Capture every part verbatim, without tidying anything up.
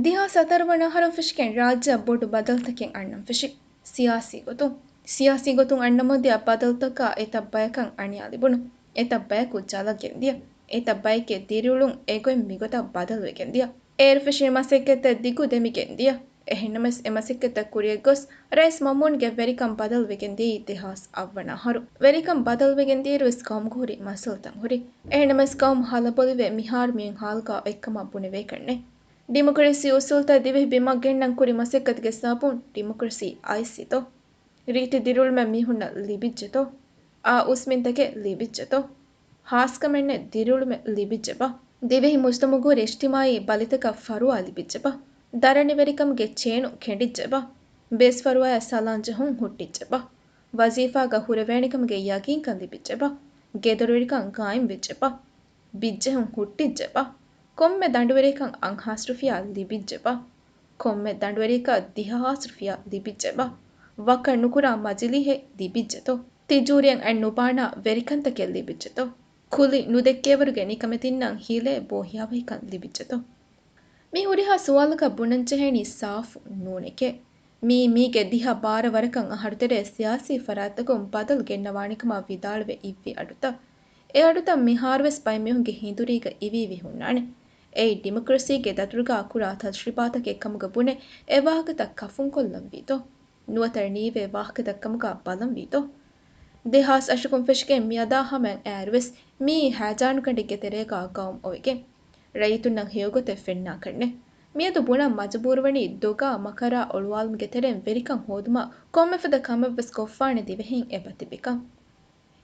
ދެހާސް ހަތަރު ވަނަ އަހަރުން ފެށިގެން ރާއްޖެއަށް ބޮޑު ބަދަލުތަކެއް އަންނަން ފެށި. ސިޔާސީ ގޮތުން، ސިޔާސީ ގޮތުން އަންނަމުންދިޔަ ބަދަލުތަކާ އެތައް ބަޔަކަށް އަނިޔާ ލިބުނު، އެތައް ބަޔަކު ޖަލަށް ގެންދިޔަ، އެތައް ބައެއްގެ ދިރިއުޅުން އެގޮތް މިގޮތަށް ބަދަލުވެގެން ދިޔަ. އޭރު ފެށި މަސައްކަތްތައް ދިގު ދެމިގެން ދިޔަ. އެހެންނަމަވެސް އެ މަސައްކަތްތައް ކުރިއަށް ގޮސް، ރައީސް މައުމޫންގެ ވެރިކަން ބަދަލުވެގެން ދިޔައީ ދެހާސް އަށް ވަނަ އަހަރު. ވެރިކަން ބަދަލުވެގެން ދިޔައިރުވެސް ގައުމުގަ ހުރި މައްސަލަތައް ހުރި. އެހެންނަމަވެސް ގައުމު ހަލަބޮލިވެ މިހާރު މިއޮތް ހާލުގަ އޮތްކަމަށް ބުނެވޭކަށް ނެތް. ޑިމޮކްރަސީ އުސޫލުތައް ދިވެހި ބިމަށް ގެންނަން ކުރި މަސައްކަތުގެ ސަބަބުން ޑިމޮކްރަސީ އައިސްފިތޯ؟ ރީތި ދިރިއުޅުމެއް މީހުންނަށް ލިބިއްޖެތޯ؟ އާ އުސްމިންތަކެއް ލިބިއްޖެތޯ؟ ހާސްކަމެއް ނެތް ދިރިއުޅުމެއް ލިބިއްޖެބާ؟ ދިވެހި މުޖްތަމަޢުގަ ހުރި އިޖްތިމާޢީ ބަލިތަކަށް ފަރުވާ ލިބިއްޖެބާ؟ ދަރަނިވެރިކަމުގެ ޗޭނު ކެނޑިއްޖެބާ؟ ބޭސްފަރުވާޔަށް ސަލާން ޖެހުން ހުއްޓިއްޖެބާ؟ ވަޒީފާގަ ހުރެވޭނެކަމުގެ ޔަގީންކަން ލިބިއްޖެބާ؟ ގެދޮރުވެރިކަން ގާއިމްވެއްޖެބާ؟ ބިއްޖެހުން ހުއްޓިއްޖެބާ؟ ކޮންމެ ދަނޑުވެރިޔަކަށް އަށް ހާސް ރުފިޔާ ލިބިއްޖެބާ؟ ކޮންމެ ދަނޑުވެރިޔަކަށް ދިހަ ހާސް ރުފިޔާ ލިބިއްޖެބާ؟ ވަކަށް ނުކުރާ މަޖިލީހެއް ލިބިއްޖެތޯ؟ ތިޖޫރިއަށް އަތް ނުބާނާ ވެރިކަންތަކެއް ލިބިއްޖެތޯ؟ ކުލި ނުދެއްކޭވަރުގެ ނިކަމެތިންނަށް ހިލޭ ބޯހިޔާވަހިކަން ލިބިއްޖެތޯ؟ މި ހުރިހާ ސުވާލަކަށް ބުނަންޖެހޭނީ ސާފު ނޫނެކޭ. މީ މީގެ ދިހަ ބާރަ ވަރަކަށް އަހަރުތެރޭ ސިޔާސީ ފަރާތްތަކުން ބަދަލު ގެންނަވާނެކަމަށް ވިދާޅުވެ އިއްވި އަޑުތައް. އެ އަޑުތައް މިހާރުވެސް ބައެއް މީހުންގެ ހިނދުރީގަ އިވިއިވި ހުންނާނެ. އެއީ ޑިމޮކްރަސީގެ ދަތުރުގަ ކުރާ ތަޖުރިބާތަކެއް ކަމުގަ ބުނެ އެ ވާހަކަތައް ކަފުންކޮށްލަންވީތޯ؟ ނުވަތަ ނީވޭ ވާހަކަތައް ކަމުގަ ބަލަންވީތޯ؟ ދެހާސް އަށަކުން ފެށިގެން މިއަދާ ހަމައަށް އައިރުވެސް މިއީ ހައިޖާނުގަނޑެއްގެ ތެރޭގަ ގައުމު އޮވެގެން، ރައްޔިތުންނަށް ހެޔޮގޮތެއް ފެންނާކަށްނެތް. މިއަދު ބުނަން މަޖުބޫރުވަނީ ދޮގާ މަކަރާ އޮޅުވާލުމުގެ ތެރެއިން ވެރިކަން ހޯދުމަށް ކޮންމެފަދަ ކަމެއްވެސް ކޮށްފާނެ ދިވެހީން އެބަތިބިކަން.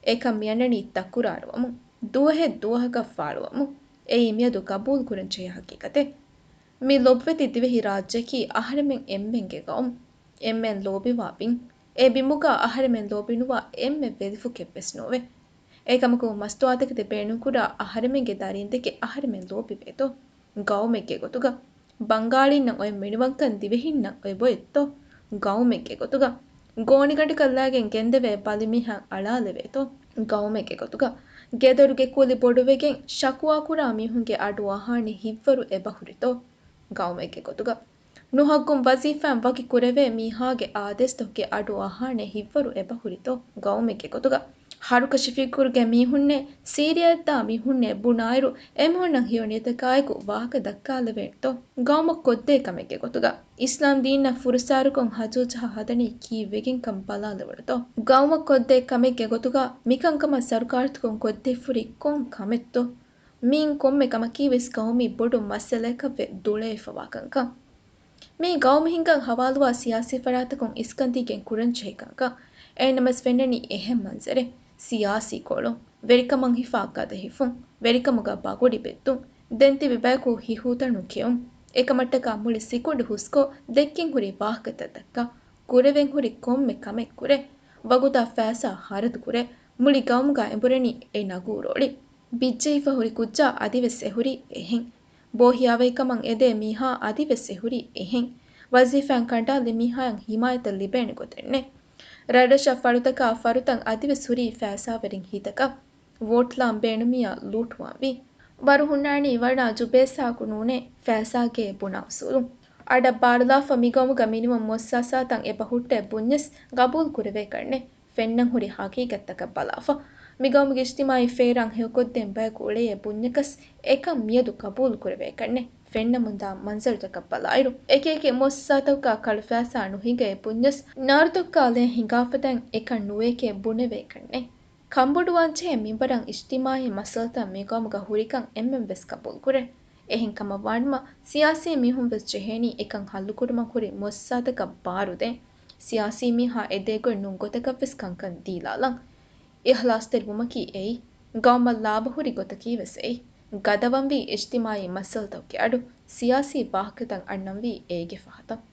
އެކަން މިއަންނަނީ ތަކުރާރުވަމުން، ދުވަހެއް ދުވަހަކަށް ފާޅުވަމުން. އެއީ މިއަދު ގަބޫލުކުރަންޖެހޭ ހަގީގަތެއް. މި ލޮބުވެތި ދިވެހި ރާއްޖެއަކީ އަހަރެމެން އެންމެންގެ ގައުމު، އެންމެން ލޯބިވާ ބިން. އެ ބިމުގަ އަހަރެމެން ލޯބިނުވާ އެންމެ ވެލިފުކެއްވެސް ނޯވޭ. އެކަމަކު މަސްތުވާތަކެތި ބޭނުންކުރާ އަހަރެމެންގެ ދަރީންދެކެ އަހަރެމެން ލޯބިވޭތޯ؟ ގައުމެއްގެ ގޮތުގަ. ބަންގާޅީންނަށް އޮތް މިނިވަންކަން ދިވެހިންނަށް އޮތް ބޮއެއްތޯ؟ ގައުމެއްގެ ގޮތުގަ. ގޯނިގަނޑަކަށް ލައިގެން ގެންދެވޭ ބަލިމީހާ އަޅާލެވޭތޯ؟ ގައުމެއްގެ ގޮތުގަ. ގެދޮރުގެ ކުލި ބޮޑުވެގެން ޝަކުވާކުރާ މީހުންގެ އަޑު އަހާނެ ހިތްވަރު އެބަހުރިތޯ؟ ގައުމެއްގެ ގޮތުގަ. ނުހައްގުން ވަޒީފާއިން ވަކި ކުރެވޭ މީހާގެ އާދޭސްތަކުގެ އަޑު އަހާނެ ހިތްވަރު އެބަހުރިތޯ؟ ގައުމެއްގެ ގޮތުގަ. ހަރުކަށި ފިކުރުގެ މީހުންނޭ، ސީރިޔާއަށްދާ މީހުންނޭ ބުނާއިރު، އެމީހުންނަށް ހެޔޮ ނިޔަތަކާއެކު ވާހަކަ ދައްކާލެވޭނެތޯ؟ ގައުމަށް ކޮށްދޭ ކަމެއްގެ ގޮތުގަ. އިސްލާމް ދީނަށް ފުރައްސާރަކޮށް ހަޖޫ ޖަހާ ހަދަނީ ކީއްވެގެންކަން ބަލާލެވުނުތޯ؟ ގައުމަށް ކޮށްދޭ ކަމެއްގެ ގޮތުގަ މިކަންކަމަށް ސަރުކާރުތަކުން ކޮށްދޭފުރީ ކޮން ކަމެއްތޯ؟ މިއިން ކޮންމެ ކަމަކީވެސް ގައުމީ ބޮޑު މައްސަލައަކަށްވެ ދުޅައިފަވާ ކަންކަން. މީ ގައުމު ހިންގަން ހަވާލުވާ ސިޔާސީ ފަރާތަކުން އިސްކަންދީގެން ކުރަންޖެހޭ ކަންކަން. އެހެންނަމަވެސް ފެންނަނީ އެހެން މަންޒަރެއް. ސިޔާސީ ކޮޅުން، ވެރިކަމަށް ހިފާ ގަދަ ހިފުން، ވެރިކަމުގަ ބަގުޑި ބެއްދުން، ދެންތިބި ބަޔަކު ހިހޫތަނު ކެއުން، އެކަމަށްޓަކާ މުޅި ސިކުނޑި ހުސްކޮށް ދެއްކެން ހުރި ވާހަކަތައް ދައްކާ، ކުރެވެން ހުރި ކޮންމެ ކަމެއް ކުރޭ، ވަގުތާ ފައިސާ ހަރަދު ކުރޭ، މުޅި ގައުމުގަ އެނބުރެނީ އެ ނަގޫރޯޅި. ބިއްޖެހިފަ ހުރި ކުއްޖާ އަދިވެސް އެ ހުރީ އެހެން. ބޯހިޔާވަހިކަމަށް އެދޭ މީހާ އަދިވެސް އެ ހުރީ އެހެން. ވަޒީފާއިން ކަނޑާލި މީހާއަށް ހިމާޔަތެއް ލިބޭނެ ގޮތެއް ނެތް. ރަށްރަށަށް ފަރުތަކާ ފަރުތައް އަދިވެސް ހުރީ ފައިސާވެރިން ހިތަކަށް. ވޯޓްލާން ބޭނުމިއްޔާ ލޫޓްވާންވީ. ވަރު ހުންނާނީ ވަރަށް އަޖުބޭސްހާކު ނޫނޭ ފައިސާގެ ބުނާ އުސޫލުން. އަޑަށް ބާރުލާފަ މިގައުމުގަ މިނިވަން މުއައްސަސާތައް އެބަހުއްޓޭ ބުންޏަސް ގަބޫލު ކުރެވޭކަށްނެތް. ފެންނަން ހުރި ހަގީގަތްތަކަށް ބަލާފަ. މިގައުމުގެ އިޖްތިމާޢީ ފޭރާން ހެޔޮކޮށްދޭން ބަޔަކު އުޅެޔޭ ބުންޏަކަސް އެކަން މިއަދު ގަބޫލު ކުރެވޭކަށްނެތް. ފެންނަމުންދާ މަންޒަރުތަކަށް ބަލާއިރު، އެކިއެކި މުއައްސަސާތަކުގަ ކަޅު ފައިސާ ނުހިނގައޭ ބުންޏަސް، ނާރުތަކުގަ ލޭ ހިނގާފަދައިން އެކަން ނުވޭކޭ ބުނެވޭކަށްނެތް. ކަންބޮޑުވާންޖެހޭ މިންވަރަށް އިޖްތިމާޢީ މައްސަލަތައް މިގައުމުގަ ހުރިކަން އެންމެންވެސް ގަބޫލުކުރޭ. އެހެން ކަމަށް ވާނަމަ، ސިޔާސީ މީހުންވެސް ޖެހޭނީ އެކަން ހައްލުކުރުމަށް ހުރި މުއައްސަސާތަކަށް ބާރުދޭން. ސިޔާސީ މީހާ އެދޭގޮތް ނޫން ގޮތަކަށްވެސް ކަންކަން ދީލާލަން. އިޚްލާޞްތެރިވުމަކީ އެއީ. ގައުމަށް ލާބަހުރި ގޮތަކީވެސް އެއީ. ގަދަވަންވީ އިޖްތިމާޢީ މައްސަލަތަކުގެ އަޑު، ސިޔާސީ ވާހަކަތައް އަންނަންވީ އޭގެ ފަހަތަށް.